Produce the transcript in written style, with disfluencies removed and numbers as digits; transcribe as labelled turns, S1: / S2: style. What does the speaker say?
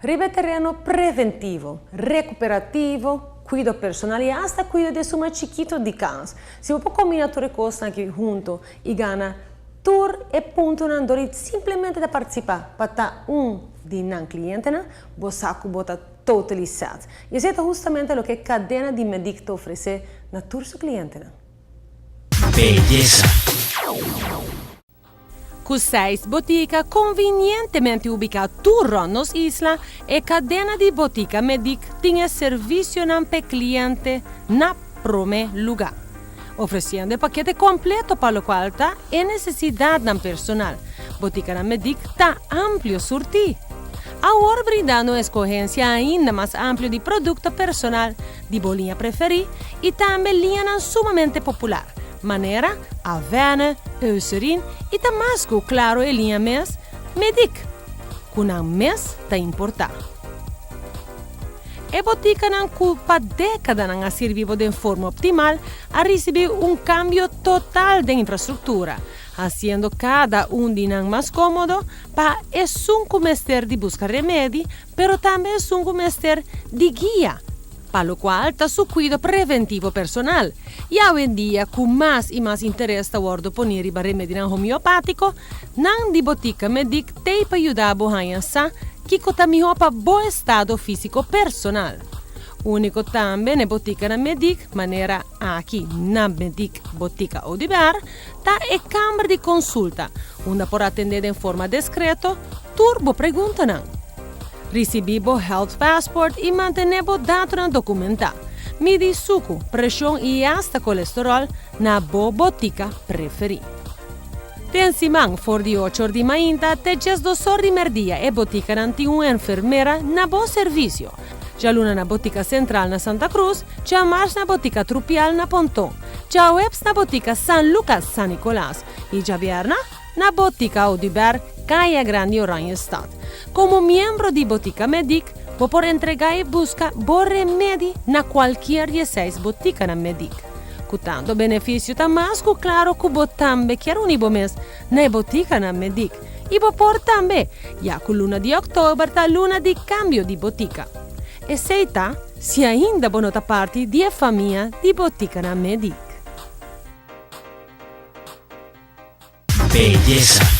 S1: Riba e tereno preventivo, rekuperativo, kuido personal i asta kuido di e suma chikito di kans. Si bo por kombina tur e kosnan aki hunto i gana tur e puntonan dor di simplemente ta partisipá pa ta un di nan klientenan, bo sa ku bo ta totally set. I esei ta hustamente loke kadena di Mediq ta ofresé na tur su klientenan.
S2: Beyesa.
S1: Ku seis botika konvinientemente ubiká tur rònt nos isla, e kadena di botika Mediq tin e servisionan p'e kliente na promé lugá, ofresiendo e pakete kompleto pa lokual ta e nesesidatnan personal. Botikanan Mediq ta amplio surtí. Awor brindando un eskohensia ainda mas amplio di produkto personal di bo liña preferí i tambe liñanan sumamente popular, manera Avène, Eucerin i ta mas ku klaro e liña mes Mediq, ku nan mes ta importá. E botikanan ku pa dékadanan a sirbi bo den forma optimal a risibí un kambio total den infrastruktura, hasiendo kada un di nan mas kómodo pa esun ku mester di buska remedi pero tambe esun ku mester di guia, pa lokual ta su kuido preventivo personal. I awendia ku mas i mas interes ta wòrdu poní riba remedinan homeopátiko, nan di Botika Medic t'ei pa yuda bo haña sa kiko ta mihó pa bo estado físiko personal. Úniko tambe n'e botikanan Medic, manera aki na Medic Botika Oduber, ta e kamber di konsulta, unda por atendé den forma deskreto tur bo preguntanan. Risibí bo Health Passport i mantené bo datonan dokumentá. Midi suku, preshon i asta kolesteròl na bo botika preferí. Den siman for di ocho or di mainta te diesdos or di mèrdia e botikanan tin un enfermera na bo servisio. Djaluna na Botika Sentral na Santa Cruz, djamars na Botika Trupial na Ponton, djaweps na Botika San Lucas San Nicolas i djabièrna na Botika Oduber, Kaya Grandi Oranjestad. Komo miembro di Botika Mediq, bo por entregá i buska bo remedi na kualkier di e seis botikanan Mediq. Ku tantu benefisio ta mas ku klaro ku bo tambe kier uni bo mes na e botikanan Mediq. I bo por tambe, ya ku luna di òktober ta luna di kambio di botika. Esei ta si ainda bo no ta parti di e famia di botikanan Mediq.
S2: Beyesa.